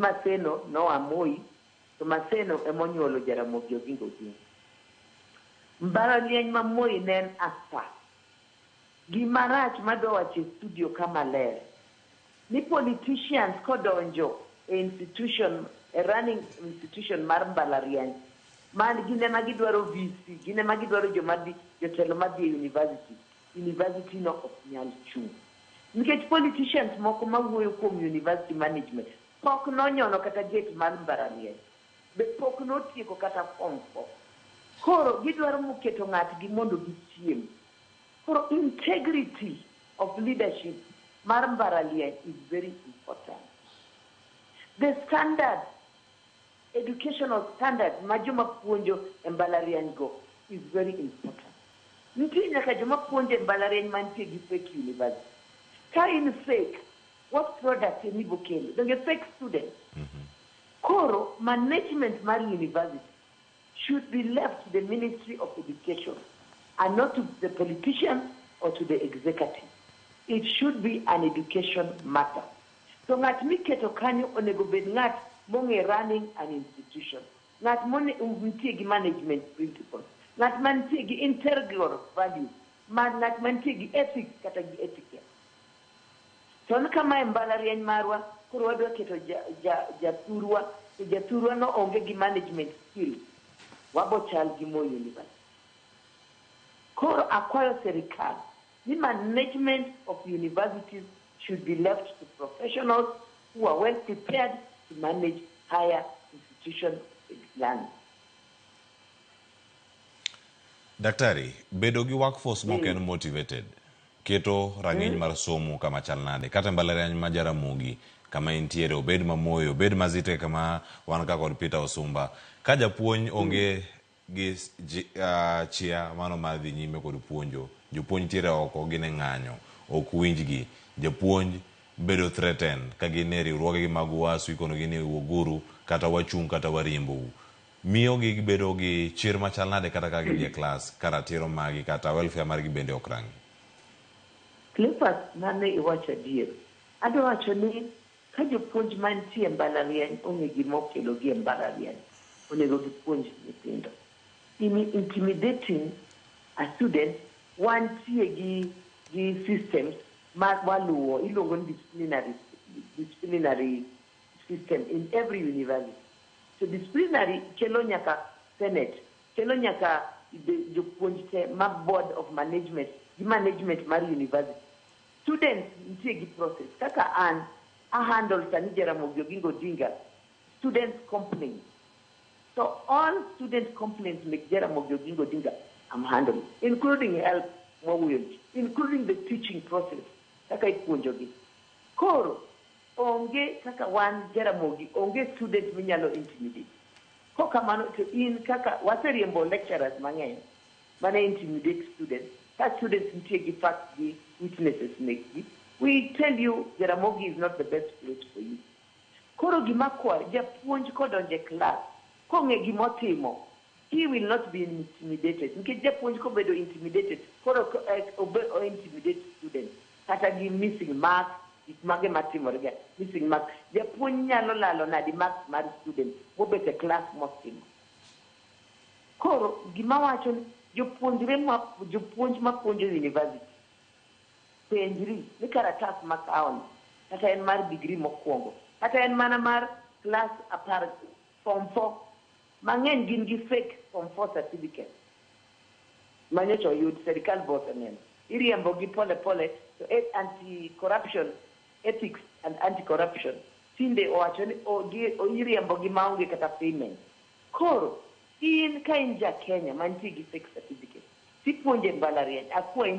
Maseno noa Moi, to Maseno ema onyuolo Jaramogi Oginga Odinga. Mbalariany ma Moi ne en asa. Gima rach madwa wacho e studio ka maler, ni politicians kodonjo e institution, e running institution mar mbalariany, man gin ema gidwaro VC, gin ema gidwaro joma dhi, jotelo madhi e university, university no ok nyal chung'. Nikech politicians moko mawuoyo kuom university management pok nonyono kata gate mar mbalariany, be pok notieko kata form 4. Koro gidwaro keto ng'atgi mondo gichiem. Koro integrity of leadership mar mbalariany is very important. The standard, educational standard ma joma puonjo e mbalariany go is very important. Nitie nyaka joma puonjo e mbalariany mantie gi fake university. Ka in fake, what product ema ibo kelo? Donge fake student? Koro management mar university should be left to the Ministry of Education and not to the politicians or to the executive. It should be an education matter. So ng'at miketo kanyo onego bed ng'at mong'e running an institution. Ng'at nitie gi management principles. Ng'at mantie gi integral values. Ng'at mantie gi ethics kata gi etiquette. To en kama e mbalariany marwa, koro wadwa keto jathurwa, to jathurwa no onge gi management skills. Wabo chal gi Moi University. Koro akwayo sirikal ni management of universities should be left to professionals who are well prepared to manage higher institution learning. Daktari, bedo gi workforce mok en motivated keto rang'iny mar somo kama chal nade? Kata mbalariany ma Jaramogi kama intiere, obed ma Moi, obed ma Zetech kama wan ka kod Peter Osumba, ka japuonj onge gi chia mano mar dhi nyime kod puonjo, jopuonj nitiere oko gin e ng'anyo, ok winjgi, japuonj bedo threatened ka gin e riwruogegi mag UASU ikonogi ni wuoguru kata wachung' kata wariembou. Miyo gi gibedo gi chir machal nade kata ka gidhi e klas ka ratiro magi kata welfare margi bende ok rangi? Cleophas, mano iwacho adier. Adwa wacho ni ka jopuonj mantie e mbalariany ong'e gima okelogi e mbalariany, onego gipuonj nyithindo. In intimidating a student, wantie gi systems ma waluwo, iluongo ni disciplinary system in every university. So disciplinary kelo nyaka senate, kelo nyaka jopuonj te ma board of management gi management mar university. Students nitie gi process. Kaka an, a handle sani Jaramogi Oginga Odinga, students complaints. So all student complaints make Jaramogi Oginga Odinga, I'm handling, including help mwawuoyo, including the teaching process, kaka ipuonjogi. Koro, onge kaka wan Jaramogi, onge student minyalo intimidate. Kokamano to in kaka waseriembo lecturers mang'eny mane intimidate students, ka students nitie gi facts gi witnesses mekgi, we tell you Jaramogi is not the best place for you. Koro gima kwayo, japuonj kodonjo e class, kong'e gimotimo, he will not be intimidated. Nikech japuonj kobedo intimidated, koro o intimidate students. Kata gi missing marks, gik mage matimore ga, missing marks. Japuonj nyalo lalo nadi marks mar student mobet e class motimo. Koro gima wacho ni jopuonjre ma jopuonj mapuonjo university penjri ni karatas makawoni kata en mar degree mokwongo kata en mana mar class 10 form 4 mang'eny gin gi fake form 4 certificate manyocha oyud serikal be oseneno iriembo gi pole pole to anti corruption ethics and anti corruption tinde owacho ni iriembo gi maonge kata payment. Koro in ka in ja Kenya mantie gi fake certificate tipuonje mbalariany akwayi.